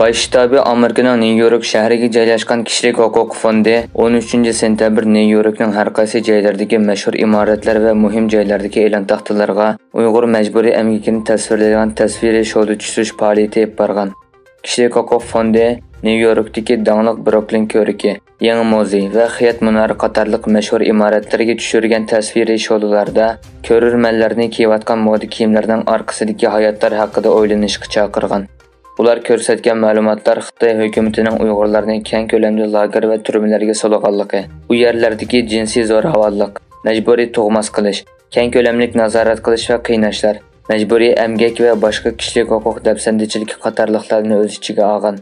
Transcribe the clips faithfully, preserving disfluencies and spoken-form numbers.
باش شتابى ئامېرىكىنىڭ نيۇ يورك شەھىرىگە جايلاشقان كىشىلىك ھوقۇق فوندى ئون ئۈچىنچى سېنتەبىر نيۇ يوركنىڭ ھەر قايسى جايلىرىدىكى مەشھۇر ئىمارەتلەر ۋە مۇھىم جايلاردىكى ئېلان تاختىلىرىغا ئۇيغۇر مەجبۇرىي ئەمگىكىنى تەسۋىرلەيدىغان تەسۋىرىي شولا چۈشۈرۈش پائالىيىتى ئېلىپ بارغان. كىشىلىك ھوقۇق فوندى نيۇ يوركتىكى داڭلىق بروكلىن كۆۋرۈكى، يېڭى مۇزېي ۋە خىيات مۇنارى قاتارلىق مەشھۇر ئىمارەتلەرگە چۈشۈرگەن تەسۋىرىي شولىلاردا كۆرۈرمەنلەرنى كىيىۋاتقان مودا كىيىملەرنىڭ ئارقىسىدىكى ھاياتلار ھەققىدە ئويلىنىشقا چاقىرغان. ئۇلار كۆرسەتكەن مەلۇماتلار خىتاي ھۆكۈمىتىنىڭ ئۇيغۇرلارنى كەڭ كۆلەمدە لاگېر ۋە تۈرمىلەرگە سولىغانلىقى، ئۇ يەرلەردىكى جىنسىي زوراۋانلىق، مەجبۇرىي تۇغماس قىلىش، كەڭ كۆلەملىك نازارەت قىلىش ۋە قىيناشلار، مەجبۇرىي ئەمگەك ۋە باشقا كىشىلىك ھوقۇق دەپسەندىچىلىكى قاتارلىقلارنى ئۆز ئىچىگە ئالغان.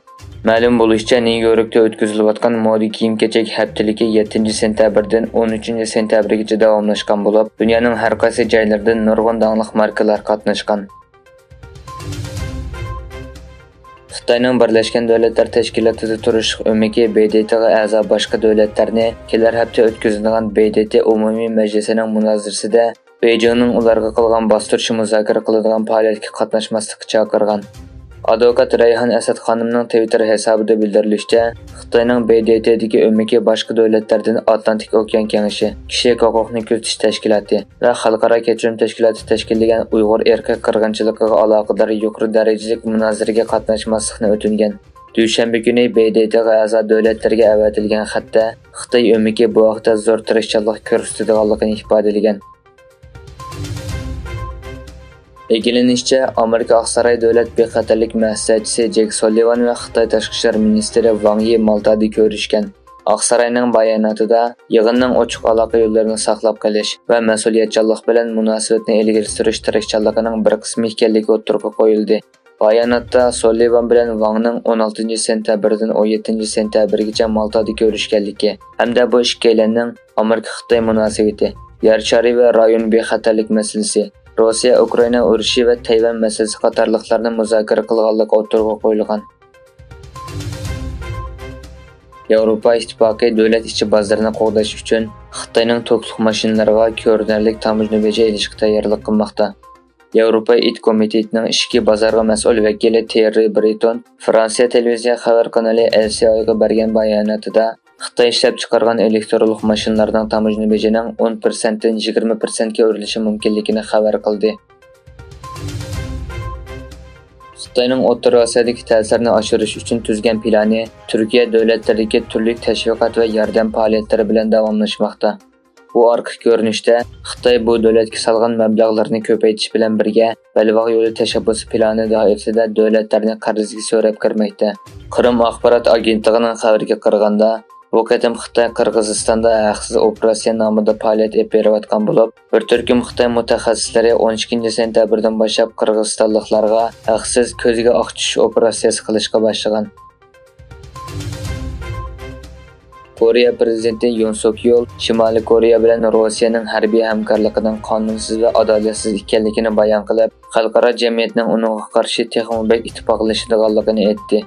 مەلۇم بولۇشىچە، نيۇ يوركتا ئۆتكۈزۈلۈۋاتقان مودا كىيىم-كېچەك ھەپتىلىكى يەتتىنچى سېنتەبىردىن ئون ئۈچىنچى سېنتەبىرگىچە داۋاملاشقان بولۇپ، دۇنيانىڭ ھەر قايسى جايلىرىدىن نۇرغۇن داڭلىق ماركىلار قاتناشقان. خىتاينىڭ بىرلەشكەن دۆلەتلەر تەشكىلاتىدا تۇرۇشلۇق ئۆمىكى ب د ت غا ئەزا باشقا دۆلەتلەرنى كېلەر ھەپتە ئۆتكۈزۈلىدىغان ب د ت ئومۇمىي مەجلىسىنىڭ مۇنازىرىسىدە بېيجىڭنىڭ ئۇلارغا قىلغان باستۇرۇشى مۇزاكىرە قىلىدىغان پائالىيەتكە قاتناشماسلىققا چاقىرغان. ئادۋوكات رەيھان ئەسەت خانىمنىڭ تىۋىتتېر ھېسابىدا بىلدۈرۈلۈشىچە، خىتاينىڭ ب د ت دىكى ئۆمىكى باشقا دۆلەتلەردىن ئاتلانتىك ئوكيان كېڭىشى، كىشىلىك ھوقۇقنى كۆزىتىش تەشكىلاتى ۋە خەلقئارا كەچۈرۈم تەشكىلاتى تەشكىللىگەن ئۇيغۇر ئىرقىي قىرغىنچىلىقىغا ئالاقىدار يۇقىرى دەرىجىلىك مۇنازىرىگە قاتناشماسلىقنى ئۆتۈنگەن. دۈشەنبە كۈنى ب د ت غا ئەزا دۆلەتلەرگە ئەۋەتىلگەن خەتتە خىتاي ئۆمىكى بۇ ھەقتە زور تىرىشچانلىق كۆرسىتىدىغانلىقىنى ئىپادىلىگەن. ئىگىلىنىشىچە، ئامېرىكا ئاقساراي دۆلەت بىخەتەرلىك مەسلىھەتچىسى جېك سوللىۋان ۋە خىتاي تاشقى ئىشلار مىنىستىرى ۋاڭ يى مالتادا كۆرۈشكەن. ئاقساراينىڭ باياناتىدا يىغىننىڭ ئوچۇق ئالاقە يوللىرىنى ساقلاپ قېلىش ۋە مەسئۇلىيەتچانلىق بىلەن مۇناسىۋەتنى ئىلگىرى سۈرۈش تىرىشچانلىقىنىڭ بىر قىسمى ئىكەنلىكى ئوتتۇرىغا قويۇلدى. باياناتتا سوللىۋان بىلەن ۋاڭنىڭ ئون ئالتىنچى سېنتەبىردىن ئون يەتتىنچى سېنتەبىرگىچە مالتادا كۆرۈشكەنلىكى ھەمدە بۇ ئىككىيلەننىڭ ئامېرىكا-خىتاي مۇناسىۋىتى، يەر شارى ۋە رايون بىخەتەرلىك مەسىلىسى، روسىيە-ئۇكرائىنا ئۇرۇشى ۋە تەيۋەن مەسىلىسى قاتارلىقلارنى مۇزاكىرە قىلغانلىقى ئوتتۇرىغا قويۇلغان. ياۋروپا ئىتتىپاقى دۆلەت ئىچى بازىرىنى قوغداش ئۈچۈن خىتاينىڭ توكلۇق ماشىنىلىرىغا كۆرۈنەرلىك تاموژنا بېجى ئېلىشقا تەييارلىق قىلماقتا. ياۋروپا ئىت كومىتېتىنىڭ ئىچكى بازارغا مەسئۇل ۋەكىلى تېررى برىتون فرانسىيە تېلېۋىزىيە خەۋەر قانىلى ئېل سى ئايغا بەرگەن باياناتىدا، خىتاي ئىشلەپچىقارغان ئېلېكترونلۇق ماشىنىلارنىڭ تاموژنا بېجىنىڭ ئون پىرسەنتتىن يىگىرمە پىرسەنتكە ئۆرلىشى مۇمكىنلىكىنى خەۋەر قىلدى. خىتاينىڭ ئوتتۇرا ئاسىيادىكى تەسىرىنى ئاشۇرۇش ئۈچۈن تۈزگەن پىلانى تۈركىيە دۆلەتلىرىدىكى تۈرلۈك تەشۋىقات ۋە ياردەم پائالىيەتلىرى بىلەن داۋاملاشماقتا. بۇ ئارقا كۆرۈنۈشتە خىتاي بۇ دۆلەتكە سالغان مەبلەغلىرىنى كۆپەيتىش بىلەن بىرگە، بەلباغ يولى تەشەببۇسى پىلانى دائىرىسىدە دۆلەتلەرنى قەرزگە سۆرەپ كىرمەكتە. قىرىم ئاخبارات ئاگېنتلىقىنىڭ خەۋىرىگە قارىغاندا، بۇ قېتىم خىتاي قىرغىزىستاندا ھەقسىز ئوپېراتسىيە نامىدا پائالىيەت ئېلىپ بېرىۋاتقان بولۇپ، بىر تۈركۈم خىتاي مۇتەخەسسىسلىرى ئون ئىككىنچى سېنتەبىردىن باشلاپ قىرغىزىستانلىقلارغا ھەقسىز كۆزگە ئاق چۈشۈش ئوپېراتسىيەسى قىلىشقا باشلىغان. كورېيە پىرېزىدېنتى يۇن سۇك يول شىمالىي كورېيە بىلەن روسىيەنىڭ ھەربىي ھەمكارلىقىنىڭ قانۇنسىز ۋە ئادالەتسىز ئىكەنلىكىنى بايان قىلىپ، خەلقئارا جەمئىيەتنىڭ ئۇنىڭغا قارشى تېخىمۇ بەك ئىتتىپاقلىشىدىغانلىقىنى ئېيتتى.